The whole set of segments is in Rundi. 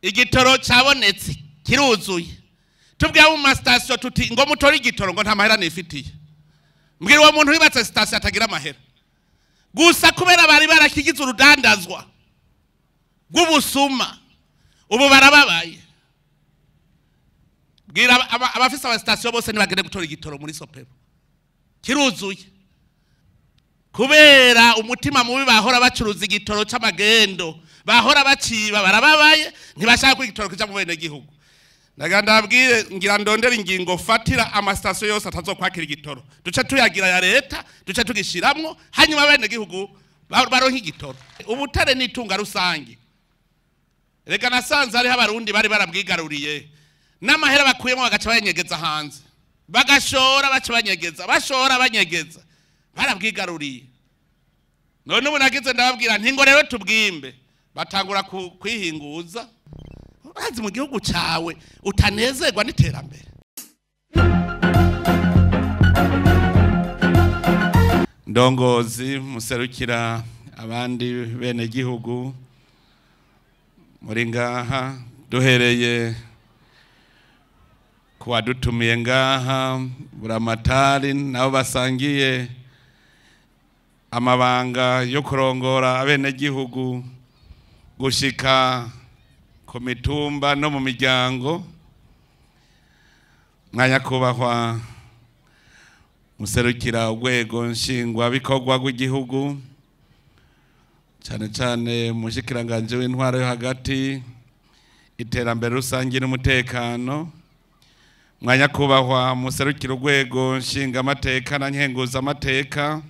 Igitoro cyabonetse kiruzuye, tubwira mu masitasiyo tuti ngo mutore igitoro, ngo nta mahera nifitiye. Mbwira uwo muntu wibatse sitasiyo atagira amahera gusa kubera bari barakigize urudandazwa rw'ubusuma, ubu barababaye. Bwira abafise amasitasiyo bose ntibagende gutora igitoro muri Sopebu, kiruzuye. Kubera umutima mubi bahora bacuruza igitoro c'amagendo, bahora baciba, barababaye, ntibashaka ko igitoro kija mu bene gihugu. Ndagira ndabwire, ngira ndondera ingingo fatira amasitasiyo yose atazokwakira igitoro, duce tuyagira ya leta, duce tugishiramwo, hanyuma bene gihugu baronke igitoro. Ubutare n'itunga rusange. Reka nasanze hariho abarundi bari barabwigaruriye, n'amahera bakuyemo bagaca banyegeza hanze, bagashora baca banyegeza, bashora banyegeza, barabwigaruriye. None ubu nagize ndababwira nti ngo rero tubwimbe, batangura kwihinguza. Urazi mu gihugu cawe utanezerwa n'iterambere. Ndongozi muserukira abandi bene gihugu muri ngaha, duhereye kuwadutumiye ngaha Buramatari nabo basangiye amabanga yo kurongora abene gihugu gushika ku mitumba no mu miryango, mwanyakubahwa muserukira urwego nshingwabikorwa rw'igihugu, cyane cyane mushikiranganje w'intwaro yo hagati, iterambere rusange n'umutekano, mwanyakubahwa muserukira urwego nshingamateka na nkenguzamateka,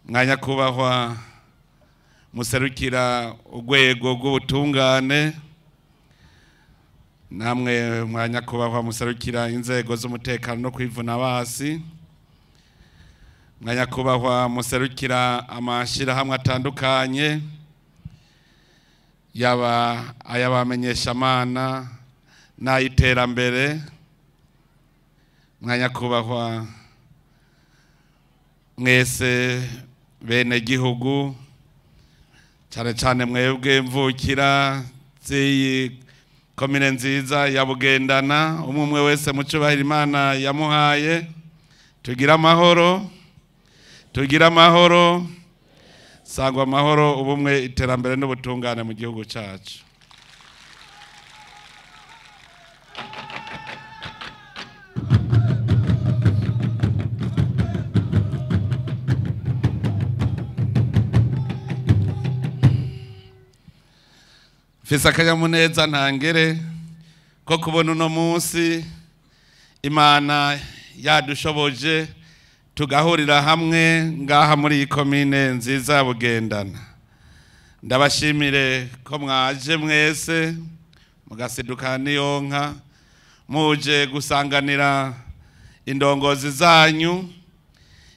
mwanyakubahwa muserukira urwego rw'ubutungane, namwe mwanyakubahwa muserukira inzego z'umutekano no kwivuna basi, mwanyakubahwa muserukira amashirahamwe atandukanye, yaba ay'abamenyeshamana n'ay'iterambere, mwanyakubahwa mwese bene gihugu, cyane cyane mwebwe mvukira z'iyi komine nziza ya Bugendana, umwe umwe wese mu cyubahiro Imana yamuhaye, tugira amahoro, tugira amahoro, sangwa amahoro, ubumwe, iterambere n'ubutungane mu gihugu cyacu. Mfise akanyamuneza ntangere ko kubona uno munsi Imana yadushoboje tugahurira hamwe ngaha muri iyi komine nziza ya Bugendana. Ndabashimire ko mwaje mwese mugasidukana n'iyonka, muje gusanganira indongozi zanyu.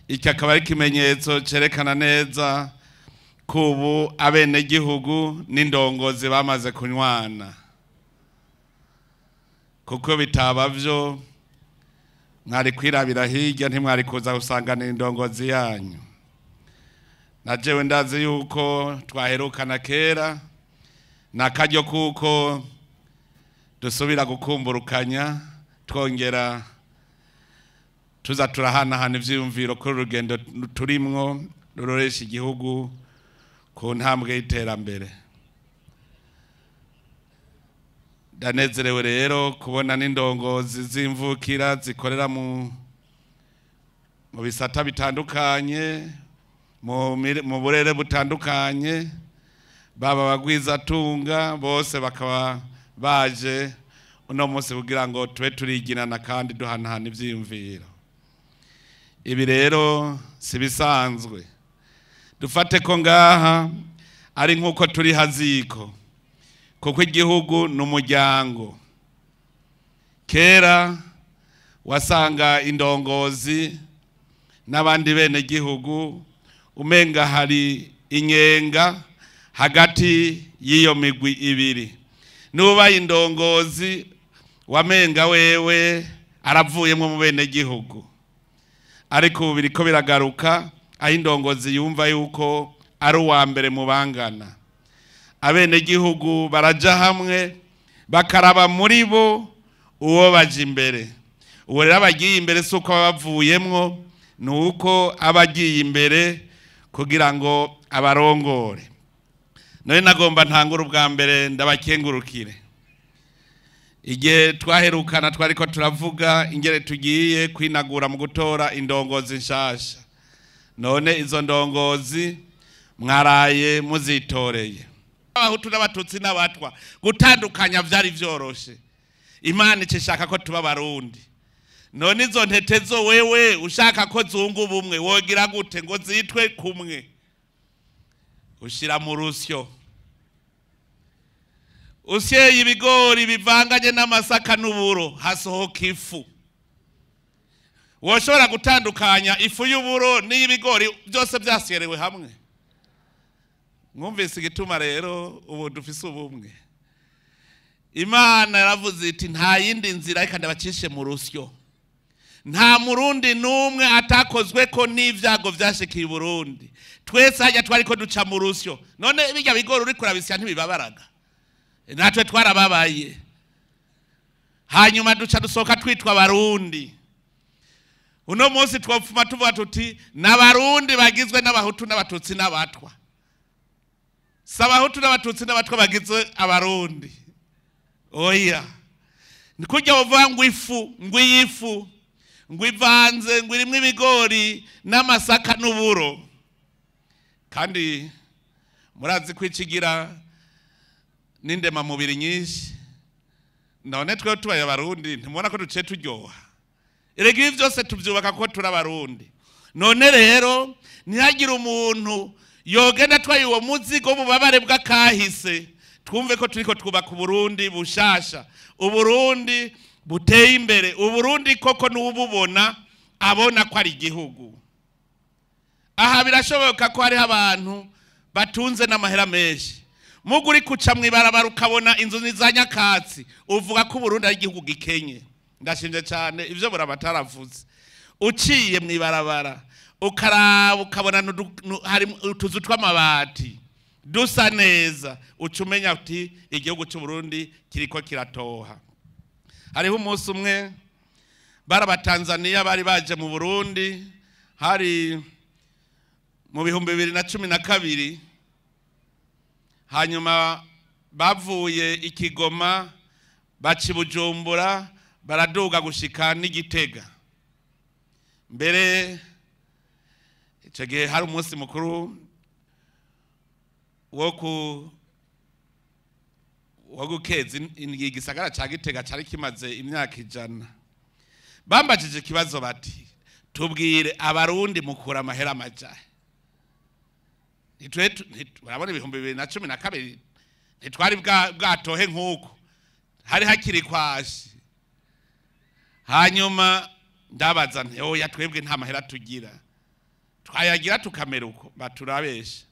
Iki akaba ari ikimenyetso cerekana neza kubu abenegihugu n'indongozi bamaze kunywana, kuko bitaba vyo mwari kwirabira hirya, ntimwari kuza gusanganira indongozi yanyu. Na jewe ndazi yuko twaherukana kera, na karyo kuko dusubira gukumburukanya, twongera tuza turahanahana ivyiyumviro kuri urugendo turimwo ruroresha igihugu ku ntambwe y'iterambere. Ndanezerewe rero kubona n'indongozi z'imvukira zikorera mu bisata bitandukanye, mu burere butandukanye, baba bagwizatunga bose bakaba baje uno munsi kugira ngo tube turiginana kandi duhanahana ivyiyumviro. Ibi rero si bisanzwe. Dufate ko ngaha ari nkuko turi haziko, kuko igihugu n'umuryango. Kera wasanga indongozi n'abandi bene gihugu umenga hari inyenga hagati y'iyo migwi ibiri. Nuba indongozi wamenga wewe aravuyemo mu bene gihugu, ariko ubu biriko biragaruka aho indongozi yumva yuko ari uwa mbere mu bangana. Abenegihugu baraja hamwe bakaraba muri bo uwo baje imbere. Uwo rero abagiye imbere si uko baba bavuyemwo, ni uko aba agiye imbere kugira ngo abarongore. None nagomba ntangure ubwa mbere ndabakengurukire. Igihe twaherukana twariko turavuga ingere tugiye kwinagura mu gutora indongozi nshasha. None izo ndongozi mwaraye muzitoreye. Abahutu n'abatutsi n'abatwa gutandukanya vyari vyoroshe. Imana icishaka ko tuba Barundi. None izo ntete zo wewe ushaka ko zunga ubumwe wogira gute ngo zitwe kumwe? Ushira mu rusyo. Usyeye ibigori bivanganye n'amasaka n'uburo hasohoka ifu. Woshobora gutandukanya ifu y'uburo n'iy'ibigori byose byasyerewe hamwe? Mwumvise igituma rero ubu dufise ubumwe. Imana yaravuze iti nta yindi nzira reka ndabacishe mu rusyo. Nta murundi n'umwe atakozwe ko n'ivyago vyashikiye Burundi. Twese hajya twariko duca mu rusyo. None bijya bigori uri kurabisya ntibibabaraga? Natwe twarababaye. Hanyuma duca dusohoka twitwa Abarundi. Uno munsi twopfuma tuvuga tuti n'Abarundi bagizwe n'Abahutu n'Abatutsi n'Abatwa. Si Abahutu n'Abatutsi n'Abatwa bagizwe Abarundi. Oya. Ni kurya wovuga ngo ifu, ngo iyifu, ngo ivanze, ngo irimwo ibigori n'amasaka n'uburo. Kandi murazi ko icigira n'indema mubiri nyinshi. None twe tubaye Abarundi ntimubona ko duciye turyoha? Erega ibi byose tubyubaka ko turi Abarundi. None rero ntihagire umuntu yogenda atwaye uwo muzigo w'ububabare bw'akahise. Twumve ko turiko twubaka Uburundi bushasha, Uburundi buteye imbere, Uburundi koko n'ububona abona ko ari igihugu. Aha birashoboka ko hariho abantu batunze n'amahera menshi. Mugu uri kuca mw'ibarabara ukabona inzu ni za nyakatsi, uvuga ko Uburundi ari igihugu gikenye. Ndashimye cyane ivyo burabataravuze. Uciye mw'ibarabara ukaraba ukabona hari utuzu tw'amabati dusa neza, uca umenya uti igihugu cy'u Burundi kiriko kiratoha. Hariho umunsi umwe bari Abatanzaniya bari baje mu Burundi, hari mu 2012. Hanyuma bavuye i Kigoma baca i Bujumbura baraduga gushika n'Igitega. Mbere ico gihe hari umunsi mukuru wo gukeza igisagara ca Gitega cari kimaze imyaka 100. Bambajije ikibazo bati tubwire Abarundi mukura amahera amajahe. Urabona 2012 ntitwari bwatohe nk'uko hari hakiri kwashi. Hanyuma ndabaza nti oya twebwe nta mahera tugira, twayagira tukamera uko. Baturabesha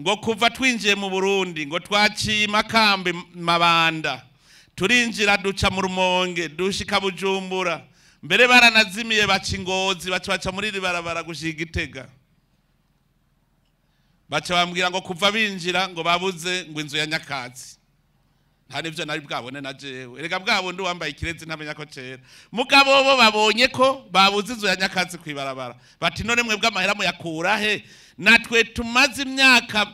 ngo kuva twinjiye mu Burundi ngo twaciye Makambi Mabanda, turinjira duca mu Rumonge dushika Bujumbura, mbere baranazimiye baca Ingozi baca muri ribarabara gushika Igitega. Baca bambwira ngo kuva binjira ngo babuze ngo inzu ya nyakatsi. Nta nivyo nari bwabone na jewe. Erega bwabundi wambaye ikirezi ntamenya ko cera. Mugabo bo babonye ko babuze inzu ya nyakatsi kwibarabara. Bati none mwe bw'amahera muyakura he? Natwe tumaze imyaka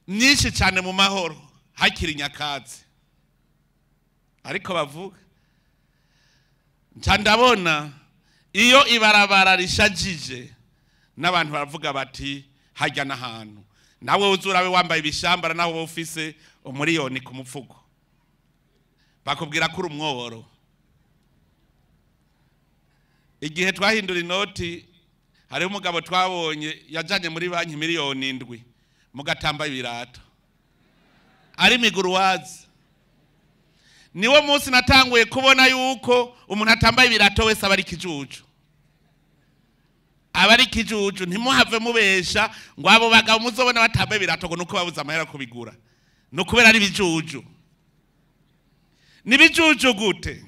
myinshi cyane mu mahoro hakiri nyakatsi. Ariko bavuga nca ndabona iyo ibarabara rishajije n'abantu baravuga bati hajya n'ahantu. Nawe uzurabe wambaye ibishambara naho wowe ufise umuriyoni ku mupfuko, bakubwira ko uri umworo. Igihe twahindura inoti hariho umugabo twabonye yajanye muri banki 7,000,000 mugatamba ibirato ari miguruwazi. Niwo munsi natanguye kubona yuko umuntu atambaye ibirato wese aba ari ikijuju. Aba ari ikijuju. Ntimuhave mubesha ngo abo bagabo muzobona batambaye ibirato ngo nuko babuze amahera kubigura, ni kubera ari ibijuju. Ni ibijuju gute?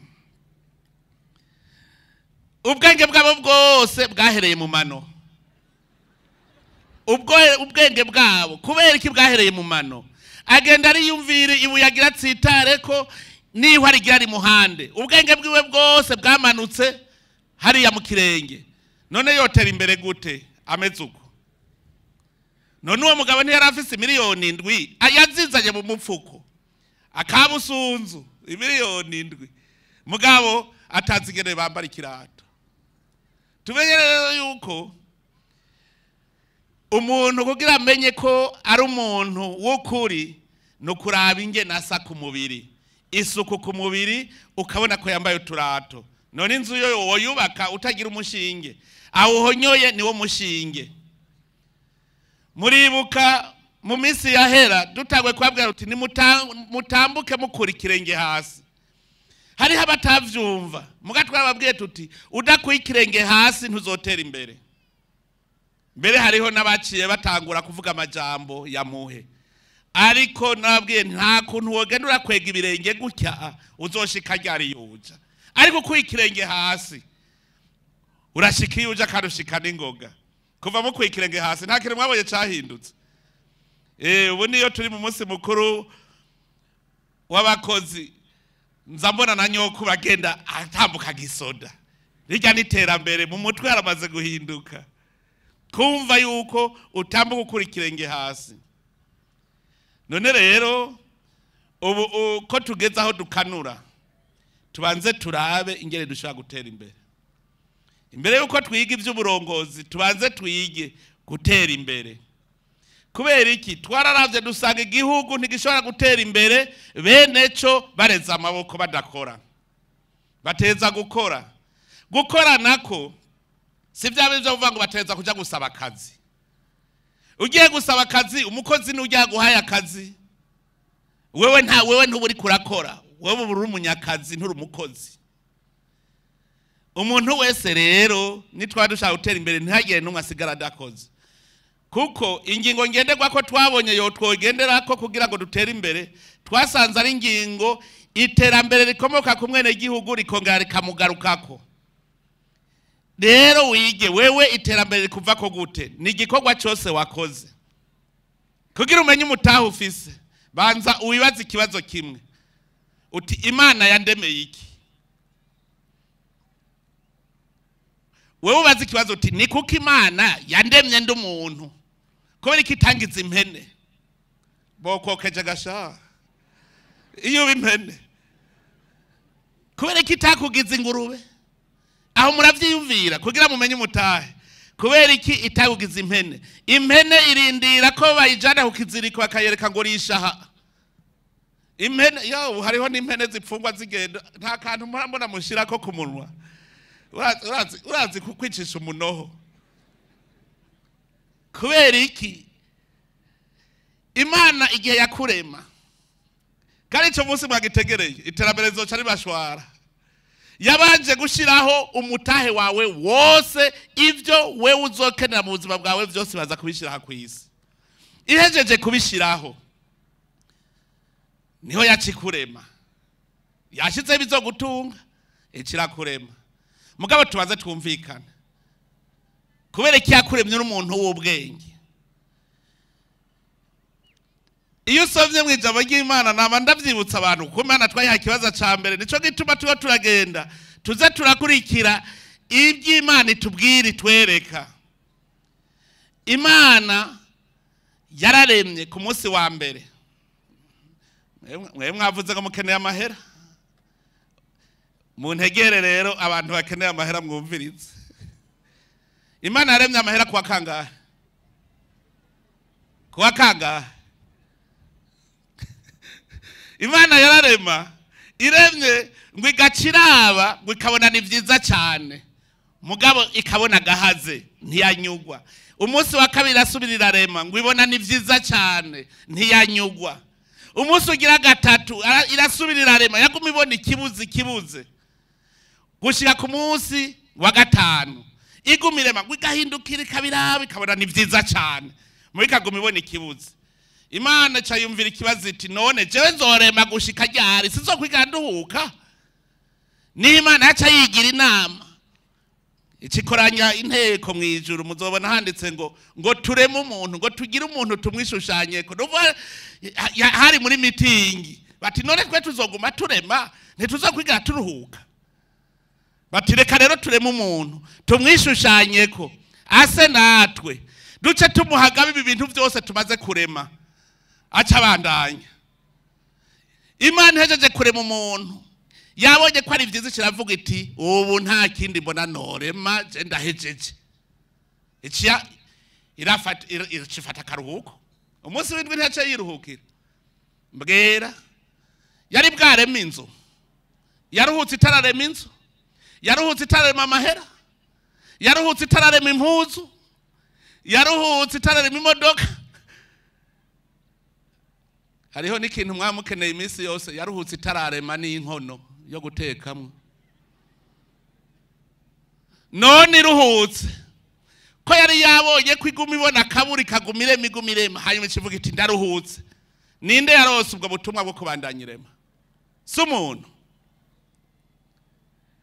Ubwenge bwabo bwose bwahereye mu mano. Ubwenge bwabo kubera iki bwahereye mu mano? Agenda ariyumvira ibuye agira atsitare ko niho arigira ari muhande. Ubwenge bwiwe bwose bwamanutse hariya mu kirenge. None yotera imbere gute ameze uko? None uwo mugabo ntiyari afise miliyoni 7 yazizanye mu mupfuko akabusunzu miliyoni 7, mugabo atazi ingene bambara ikirato. Tumenye rero yuko umuntu kugira amenye ko ari umuntu w'ukuri no kuraba ingene asa ku mubiri, isuku ku mubiri, ukabona ko yambaye uturato. None inzu yo woyubaka utagira umushinge, awuhonyoye niwo mushinge. Muribuka mu minsi yahera dutangwe kubabwira uti mutambuke mukura ikirenge hasi. Hariho abatavyumva, muga twarababwiye tuti udakuye ikirenge hasi ntuzotera imbere. Mbere hariho n'abaciye batangura kuvuga amajambo ya muhe, ariko nababwiye nta kuntu wogenda urakwega ibirenge gutya uzoshika ryari yuja. Ariko kuye ikirenge hasi urashika iyo uja kandi ushika n'ingoga. Kuva mukuye ikirenge hasi nta kintu mwabonye cahindutse. Ubu niyo turi mu munsi mukuru w'abakozi, nza mbona na nyoko bagenda atambuka gisoda. Rirya n'iterambere mu mutwe haramaze guhinduka, kumva yuko utambuka ukura ikirenge hasi. None rero ubu ko tugeze aho dukanura, tubanze turabe ingene dushobora gutera imbere. Imbere yuko twiga ivy'uburongozi, tubanze twige gutera imbere. Kubera iki? Twararavye dusanga igihugu ntigishobora gutera imbere bene co bareza amaboko badakora. Bateza gukora. Gukora nako si vya bivyo kuvuga ngo bateza kuja gusaba akazi. Ugiye gusaba akazi, umukozi ni ujya guhaya akazi. Wewe nta wewe ntuburi kurakora, wewe uri umunyakazi nturi umukozi. Umuntu wese rero nitwa dushaka gutera imbere ntihagire n'umwe asigara adakoze. Kuko ingingo ngenderwa ko twabonye yo twogenderako kugira ngo dutere imbere, twasanze ari ingingo iterambere rikomoka ku mwene gihugu rikongera rikamugarukako. Rero wige wewe iterambere rikuvako gute? Ni igikorwa cyose wakoze. Kugira umenye umutahe ufise, banza uwibaze ikibazo kimwe. Uti Imana yandemeye iki? Wewe ubaze ikibazo uti ni kuko Imana yandemye ndi umuntu? Kubera iki itangiza impene? Bokokeje gasha. Iyo uba impene. Kubera iki itakugiza ingurube? Aho muravyiyumvira kugira mumenye umutahe. Kubera iki itakugiza impene? Impene irindira ko bayijana ku kiziriko bakayereka ngo rishaha. Impene yo hariho n'impene zipfungwa zigenda, nta kantu murambona mushirako ku munwa. Urazi kukwicisha umunoho. Kubera iki? Imana igihe yakurema, kandi ico munsi mwagitegereye iterambere rizoca ribashwara, yabanje gushiraho umutahe wawe wose, ivyo wewe uzokenera mu buzima bwawe vyose baza kubishiraho kw'isi. Ihejeje kubishiraho niho yacikurema, yashize bizogutunga ikirakurema. Mugabo tubanze twumvikane. Kubera iki yakuremye uri umuntu w'ubwenge? Iyo usomye mu ijambo ry'Imana, naba ndavyibutsa abantu kuko Imana twayihaye ikibazo ca mbere, nico gituma tuba turagenda tuze turakurikira iby'Imana itubwira itwereka. Imana yararemye ku munsi wa mbere. Mwe mwavuze ngo mukeneye amahera, muntegere rero abantu bakeneye amahera mwumvirize. Imana yaremye amahera kuwa kangahe? Kuwa kangahe? Imana yararema, iremye ngo igaciraba ngo ikabona ni vyiza cyane, mugabo ikabona gahaze ntiyanyugwa. Umunsi wa kabiri asubira irarema ngo ibona ni vyiza cyane ntiyanyugwa. Umunsi ugira gatatu irasubira irarema, yaguma ibona ikibuze ikibuze, gushika ku munsi wa gatanu iguma irema ngo igahindukira ikabiraba ikabona ni vyiza cyane, muri ikaguma ibona ikibuze. Imana ca yumvira ikibazo iti none jewe nzorema gushika ryari? Sizokwiga nduhuka. Ni Imana yaca yigira inama Ikikoranya inteko mu ijuru, muzobona handitse ngo tureme umuntu, ngo tugire umuntu tumwishushanye ko. Hari muri mitingi bati none twe tuzoguma turema, ntituzokwigira turuhuka. Bati reka rero tureme umuntu tumwishushanye ko ase natwe, duce tumuhagaba ibi bintu byose tumaze kurema. Aca bandanya. Imana ihejeje kurema umuntu, yabonye ko ari vyiza, kiravuga iti ubu nta kindi mbona norema, je ndahejeje. Iciya irafata, iracifata akaruhuko. Umunsi w'indwi ntiyaciye yiruhukira. Mbwira, yari bwarema inzu, yaruhutse itararema inzu, yaruhutse itararema amahera, yaruhutse itararema impuzu, yaruhutse itararema imodoka. Hariho n'ikintu mwamukeneye iminsi yose, yaruhutse itararema n'inkono yo gutekamwo. None iruhutse ko yari yabonye ko iguma ibona akaburi kaguma irema, iguma irema, hanyuma ikivuga iti ndaruhutse. Ninde yarose ubwo butumwa bwo kubandanya irema? Si umuntu.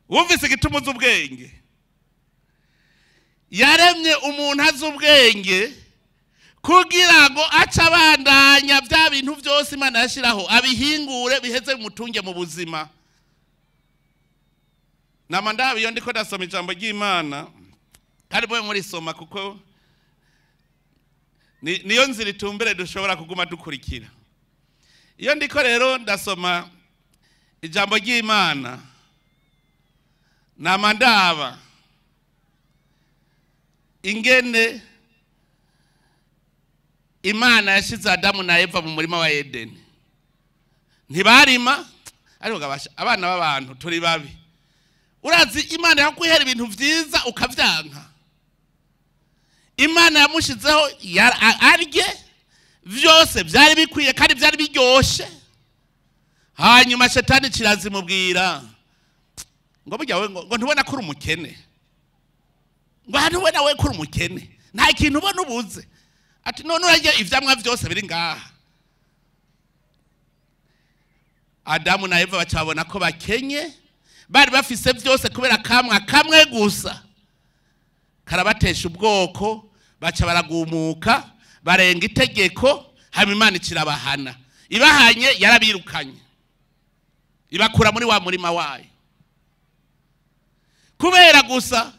Wumvise igituma uzi ubwenge? Yaremye umuntu azi ubwenge kugira ngo ace abandanya bya bintu byose Imana yashiraho, abihingure biheze bimutunge mu buzima. Nama ndaba iyo ndiko ndasoma ijambo ry'Imana, kandi mube murisoma kuko niyo nzira itumbere dushobora kuguma dukurikira. Iyo ndiko rero ndasoma ijambo ry'Imana, nama ndaba ingene Imana yashize Adamu na Eva mu murima wa Edeni. Ntibarima, ariko gabasha abana b'abantu turi babi. Urazi Imana yakwihera ibintu vyiza ukavyanka. Imana yamushizeho arye vyose vyari bikwiye kandi vyari biryoshe. Hanyuma shetani kirazimubwira ngo burya we ngo ntubona ko uri umukene, ngo ntubona we ko uri umukene, nta kintu ubona ubuze. Ati none urarya ivyamwa vyose biri ngaha. Adamu na Eva bacabona ko bakenye, bari bafise vyose kubera kamwa kamwe gusa karabatesha ubwoko, baca baragumuka, barenga itegeko, hanyuma Imana ikirabahana. Ibahanye yarabirukanye, ibakura muri wa murima wayo. Kubera gusa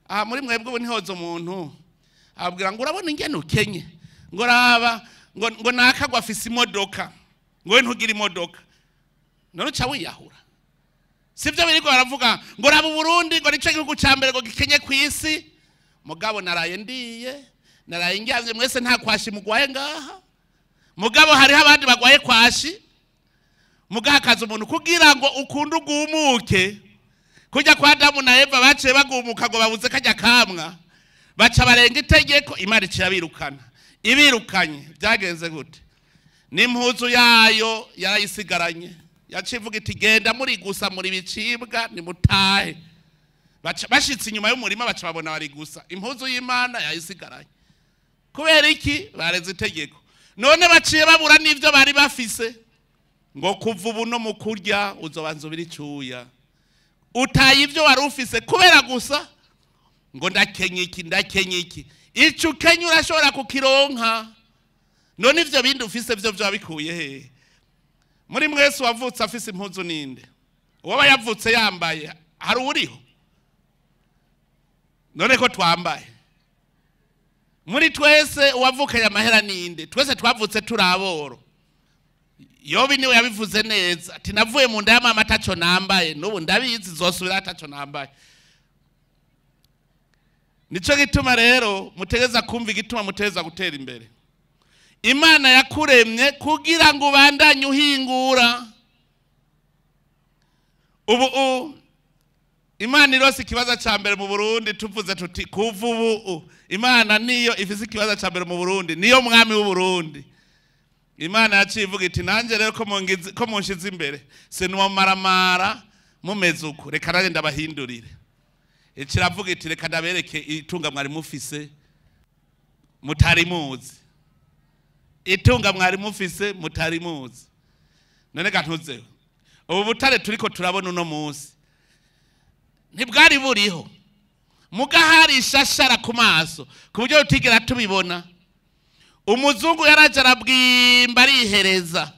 aha muri mwebwe ubu ntihoza umuntu abwira ngo urabona ingene ukenye, ngo raba ngo nakagwa afise imodoka, ngo we ntugira imodoka, none uca wiyahura. Sivyo biriko baravuga ngo raba Uburundi ngo nico gihugu ca mbere ngo gikenye kw'isi. Mugabo naraye ndiye, naraye ndyamye, mwese nta kwashi mugwaye ngaha. Mugabo hariho abandi bagwaye kwashi. Mugahakaza umuntu kugira ngo ukunde ugumuke. Kujya kwa Adamu na Eva baciye bagumuka ngo babuze kajya kamwa, baca barenga itegeko, Imana ikirabirukana. Ibirukanye byagenze gute? N'impuzu yayo yarayisigaranye, yacivuga iti genda muri gusa muri bicibwa nimutahe. Bashitse inyuma y'umurima baca babona bari gusa, impuzu y'Imana yayisigaranye. Kubera iki? Bareze itegeko. None baciye babura n'ivyo bari bafise, ngo kuva ubu no mu kurya uzobanza ubira icuya, utaye ivyo wari ufise kubera gusa ngo ndakenye iki, ndakenye iki. Ico ukenye urashobora kukironka. None ivyo bindi ufise vyo vyoba bikuye hehe? Muri mwese wavutse afise impuzu ninde? Uwaba yavutse yambaye hari uwuriho? None ko twambaye. Muri twese uwavukanye amahera ninde? Twese twavutse turi aboro. Yobi niwe yabivuze neza ati navuye mu nda ya mama ataco nambaye, n'ubu ndabizi zosubira ataco nambaye. Nico gituma rero mutegeza kumva igituma mutegeza gutera imbere. Imana yakuremye kugira ngo ubandanye uhingura. Ubu Imana irose ikibazo ca mbere mu Burundi, tuvuze tuti kuva ubu Imana niyo ifise ikibazo ca mbere mu Burundi, niyo mwami w'u Burundi. Imana yaciye ivuga iti nanje rero ko munshize imbere sinumumaramara mumeze uku, reka nanje ndabahindurire. Ikiravuga iti reka ndabereke itunga mwari mufise mutari muzi, itunga mwari mufise mutari muzi. None gantuzeho ubu butare turiko turabona uno munsi ntibwari buriho. Mugahari ishashara ku maso ku buryo tutigera tubibona. Umuzungu yaraje arabwimba arihereza,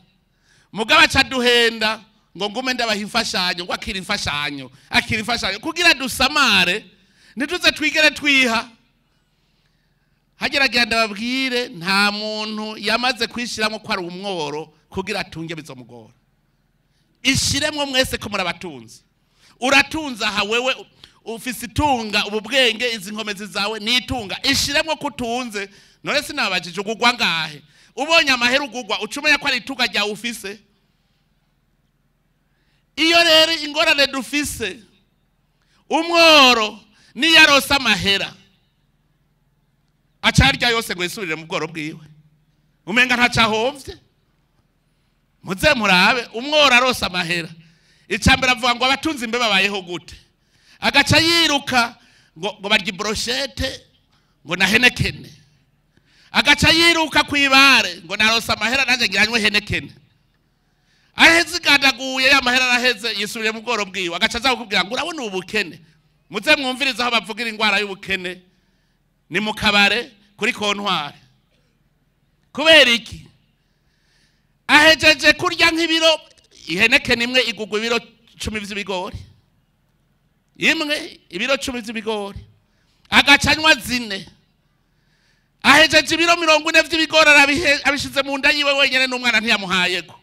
mugabo aca duhenda ngo ngume ndabaha imfashanyo, ngo akira imfashanyo, akira imfashanyo kugira dusamare ntituze twigere twiha. Hageragira ndababwire, nta muntu yamaze kwishyiramo ko ari umworo kugira atunge bizomugora. Ishiremwo mwese ko murabatunze. Uratunze aha wewe ufise itunga, ubu bwenge, izi nkomezi zawe ni itunga. Ishiremwo ko utunze. None sinabajije ugugwa ngahe? Ubonye amahera ugugwa ucumenya ko ari itunga ryawe ufise. Iyo rero ingorane dufise, umworo niyarose amahera acarya yose ngo yisubirire mu bworo bwiwe, umenga ntacahomvye. Muze murabe, umworo arose amahera, icambere avuga ngo abatunzi mbe babayeho gute, agaca yiruka ngo barya brochette ngo na henekene, agaca yiruka kwibare ngo narose amahera nanje ngiranywe henekene. Aheze igadaguye ya mahera araheze, yisubiriye mu bworo bwiwe, agaca aza kukubwira ngo urabona ubukene. Muze mwumvirize aho bavugira ingwara y'ubukene, ni mu kabare kuri kontwari. Kubera iki? Ahejeje kurya nk'ibiro, ihenekene imwe igugwa ibiro 10 vy'ibigori, imwe ibiro 10 vy'ibigori, agacanywa zine. Ahejeje ibiro 40 vy'ibigori abishize mu nda yiwe wenyene, n'umwana ntiyamuhayeko.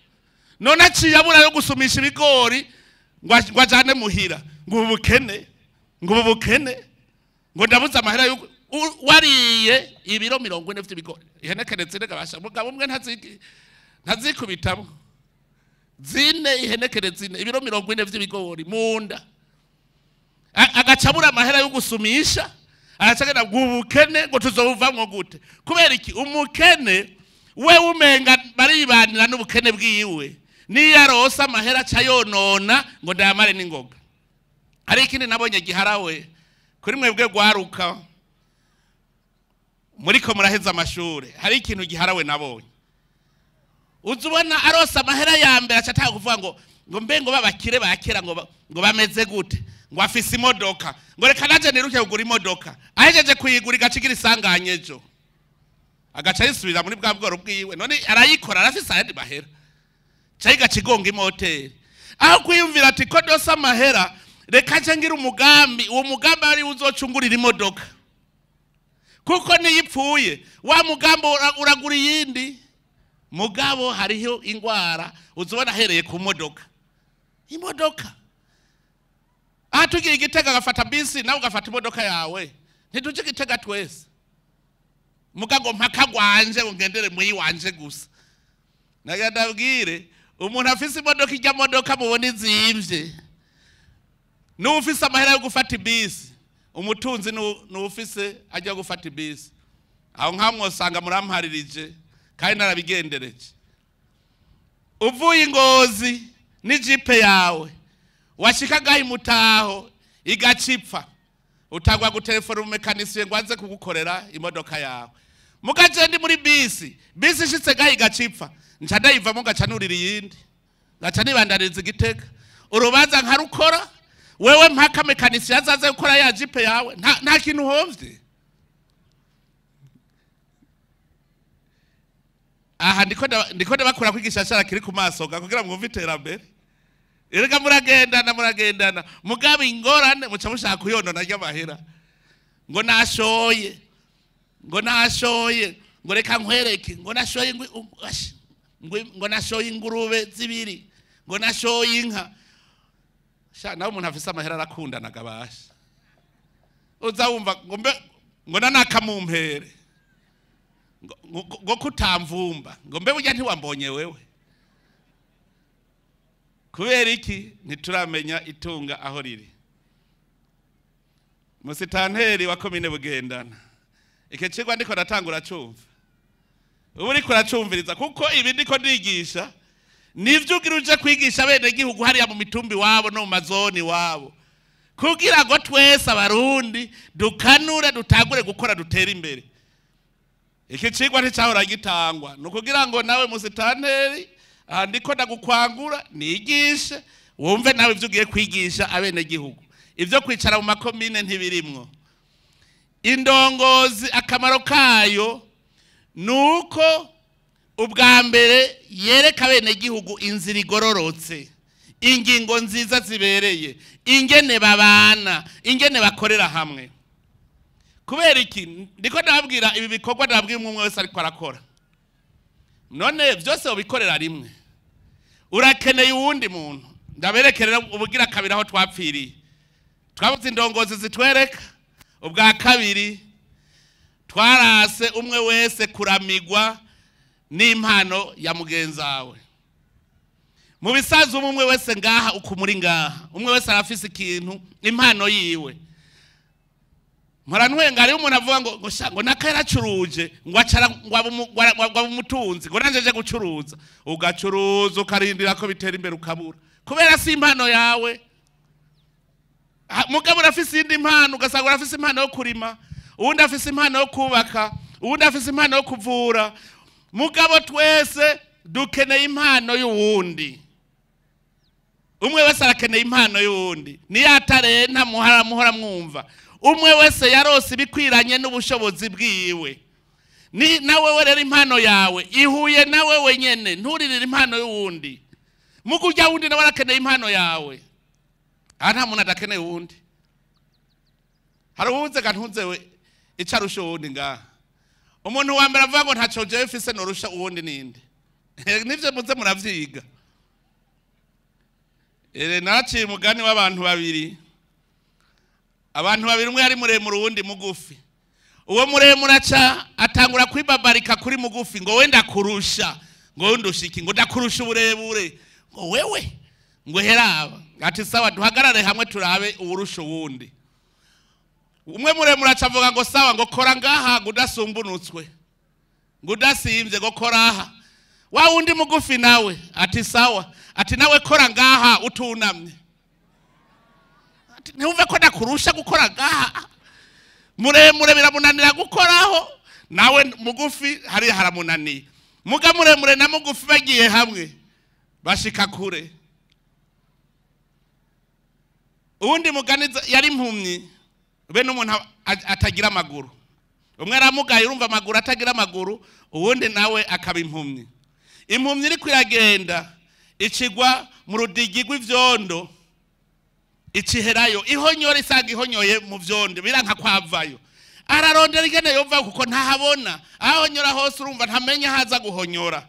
None aciye abura yo gusumisha ibigori ngo ajane muhira, ngo ubukene, ngo ubukene, ngo ndabuze amahera yo wariye ibiro 40 vy'ibigori. Ihenekene zine gabasha, mugabo umwe ntazikubitamo zine, ihenekene zine ibiro 40 vy'ibigori munda, agacabura amahera yo gusumisha, aracagenda ngo ubukene ngo tuzobuvamwo gute? Kubera iki? Umukene we umenga baribanira n'ubukene bwiwe, niyo arose amahera aca yonona ngo ndayamare n'ingoga. Hari ikindi nabonye giharawe kuri mwebwe gwaruka muriko muraheza amashure, hari ikintu giharawe nabonye. Uzubona arose amahera ya mbere aca atanga kuvuga ngo mbe ngo babakire bakera ngo bameze gute, ngo afise imodoka, ngo reka naje niruke kugura imodoka. Ahejeje kuyigura igacigira isanganye ejo, agaca yisubira muri bwa bworo bwiwe. None arayikora, arafise ayandi mahera, ca igacigonga imoteri. Aho kwiyumvira ati ko dose amahera, reka nce ngira umugambi, uwo mugambi ari uzocungurira imodoka, kuko niyipfuye wa mugambi uragura iyindi. Mugabo hariho ingwara uzubona ahereye ku modoka. Imodoka aha tugiye Igitega agafata bisi, nawe ugafata imodoka yawe, ntituje Igitega twese. Mugabo mpaka gwanje ngo ngendere muyi wanje gusa. Naga ndabwire, umuntu afise imodoka, ijya modoka mubona izimvye, n'ufise amahera yo gufata ibisi, umutunzi n'ufise ajya gufata ibisi. Aho nkamwosanga muramparirije kandi narabigendereje. Uvuye Ingozi n'ijipe yawe, washika gahi mutaho igacipfa, utagwa gutelefona umumekanisiye ngo aze kugukorera imodoka yawe. Mugaje ndi muri bisi, bisi ishitse gahi igacipfa, nca ndayivamo ngaca nurira iyindi, ngaca nibandariza Igitega. Urubanza nkarukora, wewe mpaka mekanisiye azaze gukora ya jipe yawe, nta kintu uhomvye. Aha ndiko ndabakura kwigishashara kiri ku maso kugira mwumve iterambere. Erega muragendana, muragendana, mugabo ingorane muca mushaka kuyonona ry'amahera. Ngo nashoye, ngo nashoye, ngo reka nkwereke, ngo nashoye ngo nashoye ingurube zibiri, ngo nashoye inka. Sha nawe umuntu afise amahera arakundana gabasha. Uza wumva ngo mbe ngo nanakamumpere, ngo kutamvumba, ngo mbe burya ntiwambonye wewe. Kubera iki? Ntituramenya itunga aho riri. Musitanteri wa komine Bugendana, iki cigwa ndiko ndatangura cumva, ubu uriko uracumviriza, kuko ibi ndiko ndigisha nivyo ugira uje kwigisha bene gihugu hariya mu mitumbi wabo no mu mazoni wabo, kugira ngo twese abarundi dukanure, dutangure gukora, dutere imbere. Iki cigwa nticahora gitangwa, ni ukugira ngo nawe musitanteri aha ndiko ndagukwangura nigishe, wumve nawe ivyo ugiye kwigisha abene gihugu. Ivyo kwicara mu makomine ntibirimwo. Indongozi akamaro kayo nuko ubwa mbere yereka bene gihugu inzira igororotse, ingingo nziza zibereye, ingene babana, ingene bakorera hamwe. Kubera iki ndiko ndababwira ibi bikorwa, ndababwira umwe wese ariko arakora. None byose ubikorera rimwe, urakeneye uwundi muntu. Ndaberekerera ubugira kabiri aho twapfiriye. Twabuze indongozi zitwereka. Ubwa kabiri twarase umwe wese kuramigwa n'impano ya mugenzawe. Mu bisazo umwe wese ngaha ukumuri ngaha, umwe wese arafise ikintu, impano yiwe. Mpora ntwenga hariho umuntu avuga ngo sha ngo naka yaracuruje, ngo acara ngo aba umutunzi, ngo nanje nje gucuruza. Ugacuruza ukarindira ko bitera imbere ukabura, kubera si impano yawe. Mugabo urafise iyindi impano, ugasanga urafise impano yo kurima, uwundi afise impano yo kubaka, uwundi afise impano yo kuvura. Mugabo twese dukeneye impano y'uwundi. Umwe wese arakeneye impano y'uwundi. Niyo atarenta muhora mwumva. Umwe wese yarose ibikwiranye n'ubushobozi bwiwe. Ni nawe rero impano yawe ihuye nawe wenyene, nturirire impano y'uwundi. Mugu ujya wundi nawe arakeneye impano yawe. Aha nta muntu adakeneye uwundi. Hari uwuze gantunze we ico arusha uwundi ngaha. Umuntu wa mbere avuga ngo ntaco jewe mfise norusha uwundi ninde? Nivyo muze muravyiga. Naraciye umugani w'abantu babiri. Abantu babiri, umwe yari muremure uwundi mugufi. Uwo muremure aca atangura kwibabarika kuri mugufi, ngo we ndakurusha, ngo we ndushiki, ngo ndakurusha uburebure, ngo wewe, ngo heraba. Ati sawa duhagarare hamwe turabe uwurusha uwundi. Umwe muremure aca avuga ngo sawa, ngo kora ngaha ngo udasumbunutswe, ngo udasimvye, ngo kora aha. Wa wundi mugufi nawe ati sawa, ati nawe kora ngaha utunamye. Ati ntiwumve ko ndakurusha gukora ngaha. Muremure biramunanira gukoraho, nawe mugufi hariya haramunaniye. Muga muremure na mugufi bagiye hamwe bashika kure. Uwundi mugani yari impumyi, be n'umuntu atagira amaguru. Umwe aramugaye urumva amaguru atagira amaguru, uwundi nawe akaba impumyi. Impumyi iriko iragenda icigwa mu rudigi rw'ivyondo, iciherayo, ihonyora isanga ihonyoye mu vyondo, biranka kwavayo. Ararondera ingene yova kuko ntahabona, ahonyora hose urumva ntamenya haza guhonyora.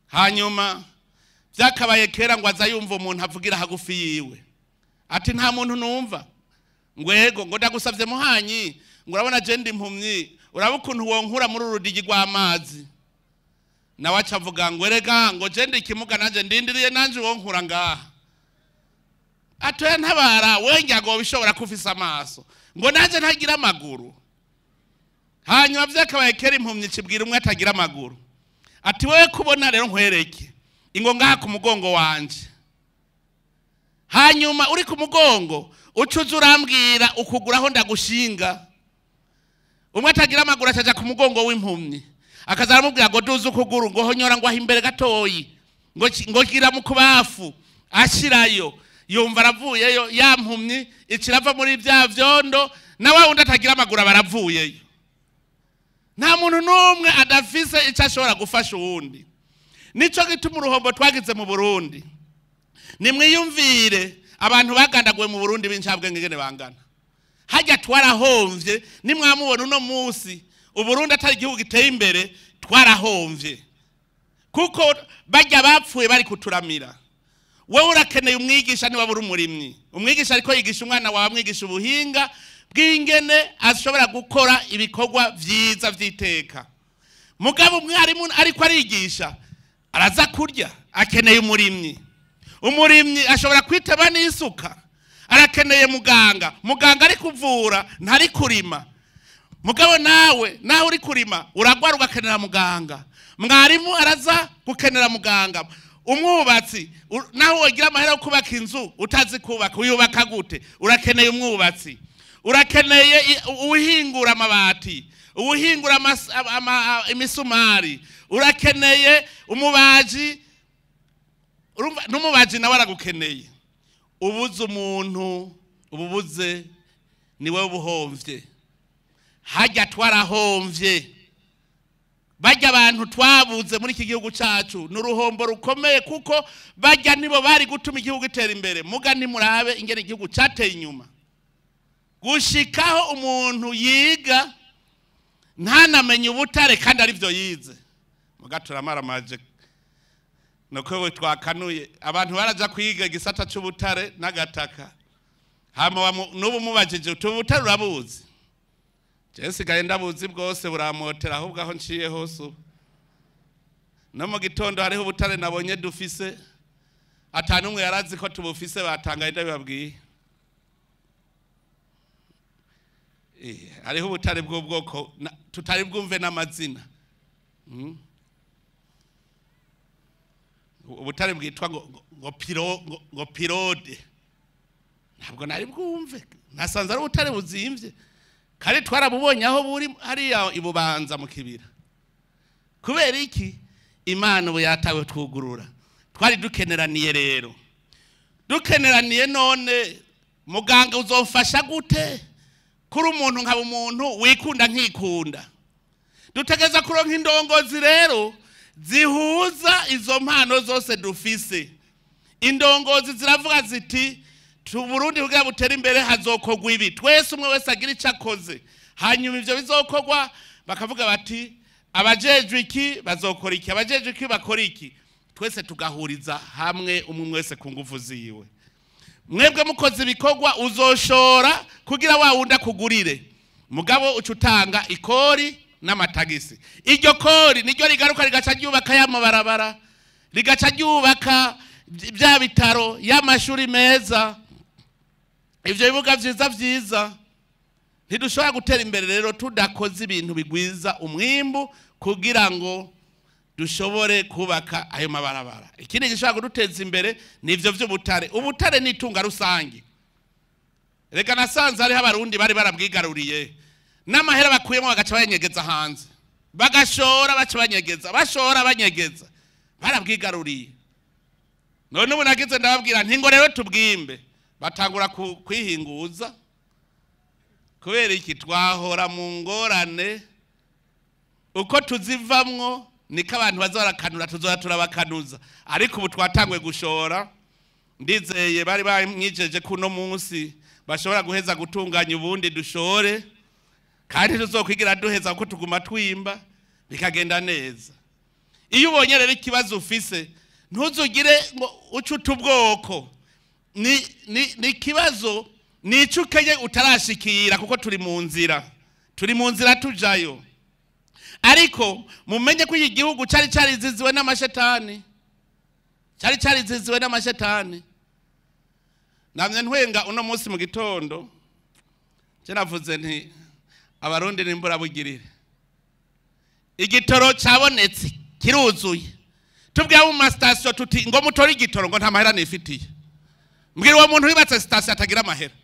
Hanyuma vyakabaye kera ngo aza yumva umuntu avugira hagufi yiwe. Ati nta muntu numva. Ngo ego, ngo ndagusavye muhanyi, ngo urabona je ndi impumyi, uraba ukuntu wonkura muri urudigi rw'amazi. Nawe aca avuga ngo erega, ngo je ndi ikimuga nanje ndindiriye nanje wonkura ngaha. Atoya ntabara, we ngira bishobora kufisa amaso, ngo nanje ntagira amaguru. Hanyuma vyakabaye kera impumyi cibwira umwe atagira amaguru. Ati wewe kubona rero nkwereke, ingo ngaha ku mugongo wanje. Hanyuma uri ku mugongo ucuza urambwira ukuguraho ndagushinga. Umwe atagira amaguru acaja ku mugongo w'impumyi, akaza aramubwira ngo duze ukuguru, ngo honyora, ngo aho imbere gatoyi, ngo gira mu kubafu, ashirayo. Yumva aravuyeyo, ya mpumyi icirava muri bya vyondo, na wa wundi atagira amaguru baravuyeyo. Nta muntu n'umwe adafise ico ashobora gufasha uwundi. Nico gituma uruhombo twagize mu Burundi. Nimwiyumvire abantu bagandaguwe mu Burundi b'incabwenge ingene bangana. Hajya twarahomvye, nimwamubona uno musi Uburundi atari igihugu giteye imbere, twarahomvye. Kuko bajya bapfuye bari kuturamira. Wewe urakeneye umwigisha niba uri umurimyi. Umwigisha ariko yigisha umwana wawe, amwigisha ubuhinga bw'ingene ashobora gukora ibikorwa vyiza vy'iteka. Mugabo umwarimu ariko arigisha araza kurya, akeneye umurimyi. Umurimyi ashobora kwiteba n'isuka, arakeneye muganga. Muganga ari kuvura ntari kurima. Mugabo nawe nawe uri kurima uragwara ugakenera muganga. Mwarimu araza gukenera muganga. Umwubatsi nawe wagira amahera yo kubaka inzu utazi kubaka, uyubaka gute? Urakeneye umwubatsi. Urakeneye uwihingura amabati, uwihingura imisumari. Urakeneye umubaji. Urumva n'umubaji nawe aragukeneye. Ubuze umuntu ububuze ni wewe ubuhomvye. Hajya twarahomvye, bajya abantu twabuze muri iki gihugu cacu n'uruhombo rukomeye, kuko bajya nibo bari gutuma igihugu gitera imbere. Muga nimurabe ingene igihugu cateye inyuma, gushikaho umuntu yiga ntanamenye ubutare kandi arivyo yize. Muga turamaramanje nuko twakanuye abantu baraja kwiga igisata c'ubutare n'agataka, hama n'ubu mubajije ubutare urabuzi? Je sigaye ndabuzi bwose, buramotera ahubwo aho nciye hose. Ubu no mu gitondo hariho ubutare nabonye dufise atanumwe yarazi ko tubufise, batangaye ndabibabwiye. Hariho ubutare bw'ubwoko tutari bwumve n'amazina. Ubutare bwitwa ngo pirode, ntabwo nari bwumve, nasanze ari ubutare buzimvye kandi twarabubonye aho buri hariya ibubanza mu kibira. Kubera iki? Imana ubu yatawe twugurura. Twari dukeneraniye rero, dukeneraniye. None muganga uzofasha gute kuri umuntu nkaba umuntu wikunda nkikunda? Dutegeza kuronka indongozi rero zihuza izo mpano zose dufise. Indongozi ziravuga ziti Burundi kugira butere imbere hazokogwa ibi, twese umwe wese agira icyo akoze, hanyuma ivyo bizokogwa bakavuga bati abajejwe iki bazokora iki, abajejwe iki bakora iki, twese tugahuriza hamwe umwe wese ku nguvu ziwe. Mwebwe mukoze ibikorwa uzoshora kugira wa wundi akugurire, mugabo uca utanga ikori n'amatagisi. Iryo kori niryo rigaruka rigaca ryubaka y'amabarabara, rigaca ryubaka bya bitaro, y'amashuri meza, ivyo bibuga vyiza vyiza. Ntidushobora gutera imbere rero tudakoze ibintu bigwiza umwimbu kugira ngo dushobore kubaka ayo mabarabara. Ikindi gishobora kuduteza imbere ni ivyo vy'ubutare. Ubutare ni itunga rusange. Reka nasanze hariho abarundi bari barabwigaruriye, n'amahera bakuyemo bagaca banyegeza hanze, bagashora baca banyegeza, bashora banyegeza, barabwigaruriye. None ubu nagize ndababwira nti ngo rero tubwimbe, batangura kwihinguza. Kubera iki? Twahora mu ngorane, uko tuzivamwo niko abantu bazarakanura, tuzora turabakanuza. Ariko ubu twatangwe gushora, ndizeye bari bamwijeje ko uno munsi bashobora guheza gutunganya ubundi dushore, kandi tuzokwigira duheza kuko tuguma twimba bikagenda neza. Iyo ubonye rero ikibazo ufise, ntuzugire ngo ucute ubwoko, ni ikibazo ni ico ukenye utarashikira, kuko turi mu nzira, turi mu nzira tujayo. Ariko mumenye ko iki gihugu cari cariziziwe n'amashetani, cari cariziziwe n'amashetani. Namye ntwenga uno munsi mu gitondo, je navuze nti abarundi nimburabugirire, igitoro cabonetse kiruzuye. Tubwiye mu mastation tuti ngo mutore igitoro, ngo nta mahera nifitiye. Mbwira uwo muntu wibatse station atagira amahera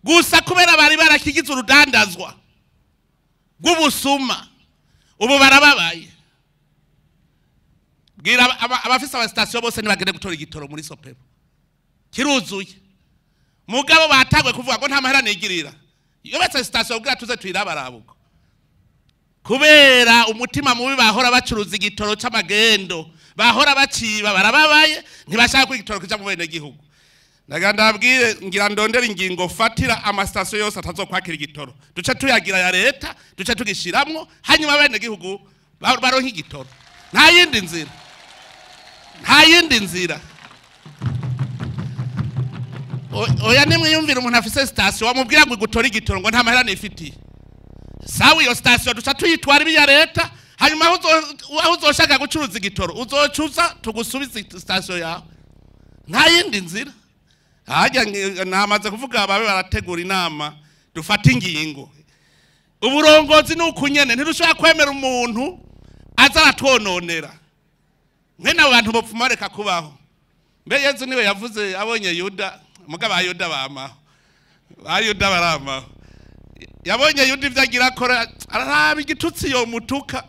gusa, kubera bari barakigize urudandazwa rw'ubusuma, ubu barababaye. Bwira abafise aba station bose ntibagende gutora igitoro muri Sopebu, kiruzuye. Mugabo batagwe kuvuga ngo nta mahera nigirira, iyo batse station kugira tuze tuyirabarabuko. Kubera umutima mubi bahora bacuruza igitoro c'amagendo, bahora baciba, barababaye, ntibashaka ko igitoro kija mu bene gihugu. Ndagira ndabwire ngira ndondera ingingo fatira amastation yose atazokwakira igitoro, duce tuyagira ya leta, duce tugishiramwo, hanyuma bene gihugu baronke igitoro. Nta yindi nzira, nta yindi nzira. Oya nimwe yumvira umuntu afise station wamubwira ngo gutora igitoro ngo nta mahera nifitiye. Sawa, iyo station duca tuyitwara ibi ya leta, hanyuma aho uzoshaka gucuruza igitoro uzocuza tugusubize station yawe. Nta yindi nzira. Hajya namaze kuvuga babe barategura inama dufata ingingo. Uburongozi ni ukunyene, ntidushobora kwemera umuntu aza aratwononera. Mwene abo bantu bopfuma reka kubaho. Mbe Yezu niwe yavuze abonye Yuda, mugabo Yuda bamaho, ba Yuda baramaho. Yabonye Yuda ivyo agira akora, araraba igitutsi yo mutuka,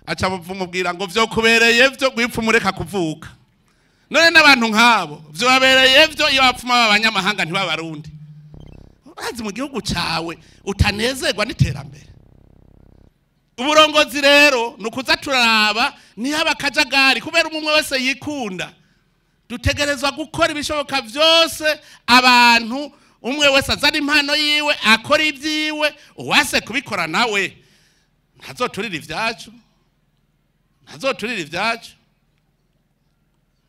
aca mubwira ngo vyo kubereye vyo gwipfa mureka kuvuka. None n'abantu nk'abo vyo babereye vyo iyo bapfuma b'abanyamahanga ntibabarundi. Urazi mu gihugu cawe utanezerwa n'iterambere. Uburongozi rero nukuza turaraba ntihaba akajagari kubera umwe wese yikunda. Dutegerezwa gukora ibishoboka vyose abantu umwe wese azana impano yiwe akora ibyiwe, uwase kubikora nawe ntazoturira ivyacu, ntazoturira ivyacu.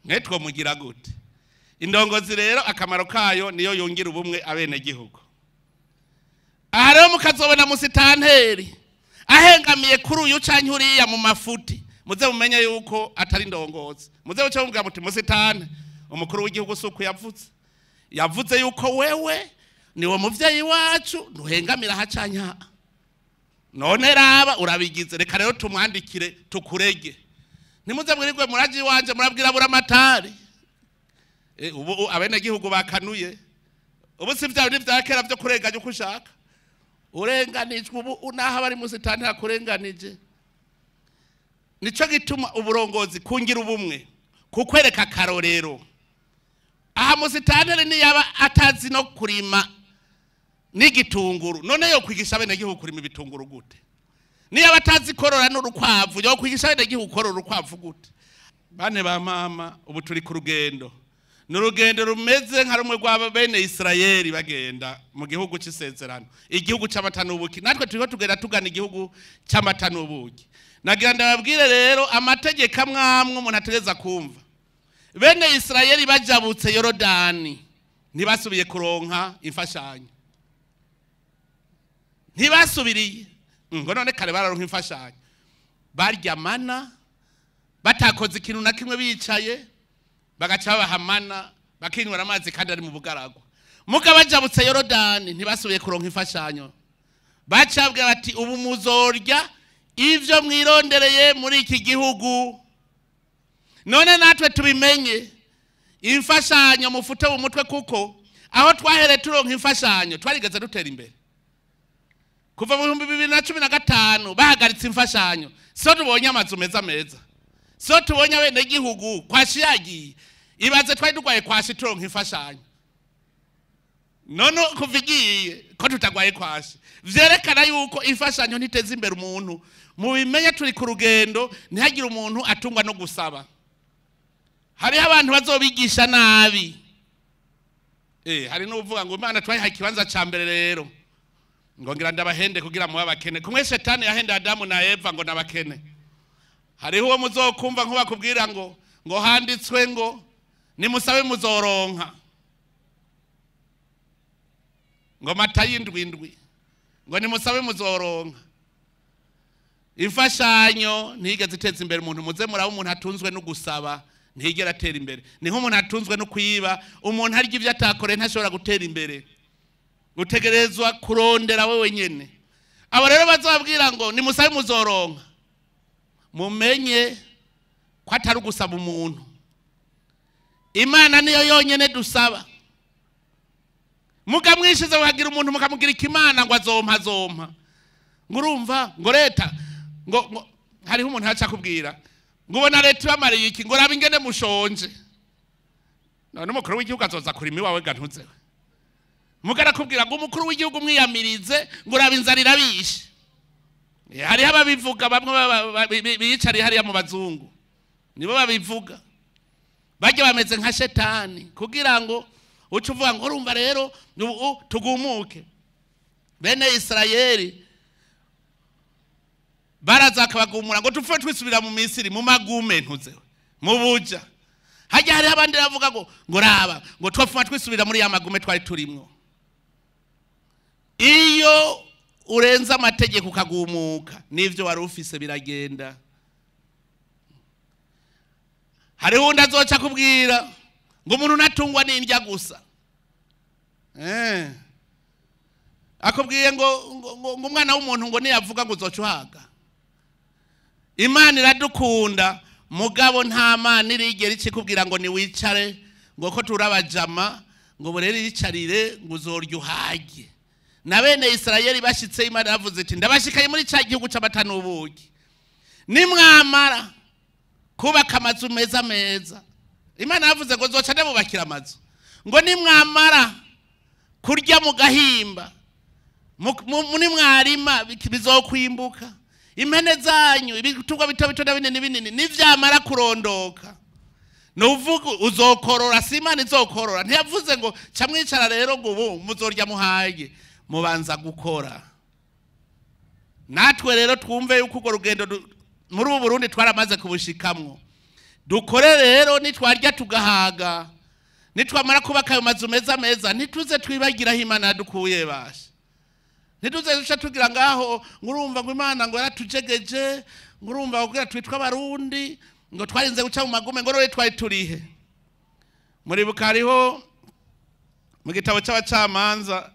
Mwetwo mugira gute? Indongozi rero akamaro kayo niyo yongira ubumwe abene gihugu. Aha rero mukazobona musitanteri ahengamiye kuri uyu canke uriya mu mafuti, muze mumenye yuko atari indongozi. Muze uce mubwira muti musitane, umukuru w'igihugu suko yavuze, yavuze yuko wewe niwe muvyeyi wacu ntuhengamira aha canke aha. None raba urabigize, reka rero tumwandikire tukurege. Nimuze mwirirwe muraji iwanje murabwira buramatari. Ubu abenegihugu bakanuye. Ubu si vya bindi vya kera vyo kurenganya uko ushaka. Urenganijwe ubu naho abari musitani hakurenganije. Nico gituma uburongozi kungira ubumwe, kukwereka karorero. Aha musitani niyaba atazi no kurima n'igitunguru, none yo kwigisha abenegihugu kurima ibitunguru gute? Niyaba atazi korora n'urukwavu, yo kwigisha abenegihugu korora urukwavu gute? Bane ba mama, ubu turi ku rugendo. Ni urugendo rumeze nka rumwe rwa bene Isirayeli bagenda mu gihugu c'isezerano, igihugu c'amata n'ubuki. Natwe turiko tugenda tugana igihugu c'amata n'ubuki. Nagira ndababwire rero amategeko amwe amwe umuntu ategereza kumva. Bene Isirayeli bajabutse Yorodani ntibasubiye kuronka imfashanyo, ntibasubiriye ngo none kare bararonka imfashanyo, barya mana batakoze ikintu na kimwe, bicaye bagaca babahamana bakinywera amazi kandi ari mu bugaragwa. Muga bajabutse Yorodani ntibasubiye kuronka imfashanyo, bacabwe bati ubu muzorya ivyo mwirondereye muri iki gihugu. None natwe tubimenye imfashanyo mufute mu mutwe, kuko aho twahere turonka imfashanyo twarigeze dutera imbere. Kuva mu 2015 bahagaritse imfashanyo, so tubonye amazu meza meza, so tubonye abenegihugu kwashi yagiye. Ibaze twari dugwaye kwashi turonka imfashanyo, none kuva igiye ko tutagwaye kwashi, vyerekana yuko imfashanyo ntiteza imbere umuntu. Mubimenye turi ku rugendo, ntihagire umuntu atungwa no gusaba. Hariho abantu bazobigisha nabi. Hari n'uvuga ngo Imana twayihaye ikibanza ca mbere rero ngo ngira ndabahende kugira mube abakene, kumwe shetani yahenda Adamu na Eva ngo nabakene. Hariho uwo muzokumva nko bakubwira ngo handitswe ngo nimusabe muzoronka, ngo Matayo 7:7 ngo nimusabe muzoronka. Imfashanyo ntigeze iteza imbere umuntu. Muze muraba umuntu atunzwe no gusaba ntigera atera imbere. Niho umuntu atunzwe no kwiba, umuntu arya ivyo atakoreye ntashobora gutera imbere. Utegerezwa kurondera wewe nyene. Abo rero bazabwira ngo nimusabe muzoronka, mumenye ko atari ugusaba umuntu. Imana niyo yonyene dusaba. Mukamwishize mukagira umuntu mukamugira ikimana ngo azompa azompa, ngo urumva ngo leta ngo hariho umuntu aca kubwira ngo ubona leta ibamariye iki, ngo raba ingene mushonje. None umukuru w'igihugu azoza kurima iwawe ga ntuzewe? Mugarakubwira ngo umukuru w'igihugu mwiyamirize ngo raba inzara irabishe. Hariho ababivuga bamwe biyicariye hariya mu bazungu, nibo babivuga. Bajya bameze nka shetani kugira ngo uce uvuga ngo urumva rero tugumuke. Bene Isirayeli baraza akabagumura ngo tupfe twisubira mu Misiri mu magume ntuzewe mu buja. Hajya hariho abandi bavuga ngo raba ngo twapfuma twisubira muri ya magume twari turimwo. Iyo urenze amategeko ukagumuka n'ivyo wari ufise biragenda. Hariho undi azoca kubwira ngo umuntu natungwa n'indya gusa. Akubwiye ngo umwana w'umuntu ngo niyavuga ngo uzoca uhaga. Imana iradukunda, mugabo nta mana irigera ikikubwira ngo niwicare ngo ko turabajama ngo burere yicarire ngo uzorya uhage. Na bene Isirayeli bashitse Imana yavuze iti ndabashikaye muri ca gihugu c'amata n'ubuki, nimwamara kubaka amazu meza meza. Imana yavuze ngo zoca ndabubakira amazu, ngo nimwamara Kurya mu gahimba, muri mwarima bizokwimbuka. Impene zanyu, ibitungwa bito bito na binini binini, nivyamara kurondoka, nuvuga uzokorora. Si Imana izokorora? Ntiyavuze ngo ca mwicara rero ngo ubu muzorya muhaye. Mubanza gukora. Natwe rero twumve yuko urwo rugendo muri ubu Burundi twaramaze kubushikamwo. Dukore rero, nitwarya tugahaga, nitwamara kubaka ayo mazu meza meza, ntituze twibagira aho Imana yadukuye. Basha, ntituze duca tugira ngaho ngo urumva ngo Imana ngo yaratujegeje, ngo urumva kugira twitwa Abarundi ngo twarinze guca mu magume, ngo none twari turihe? Muribuka hariho mu gitabo cy'Abacamanza.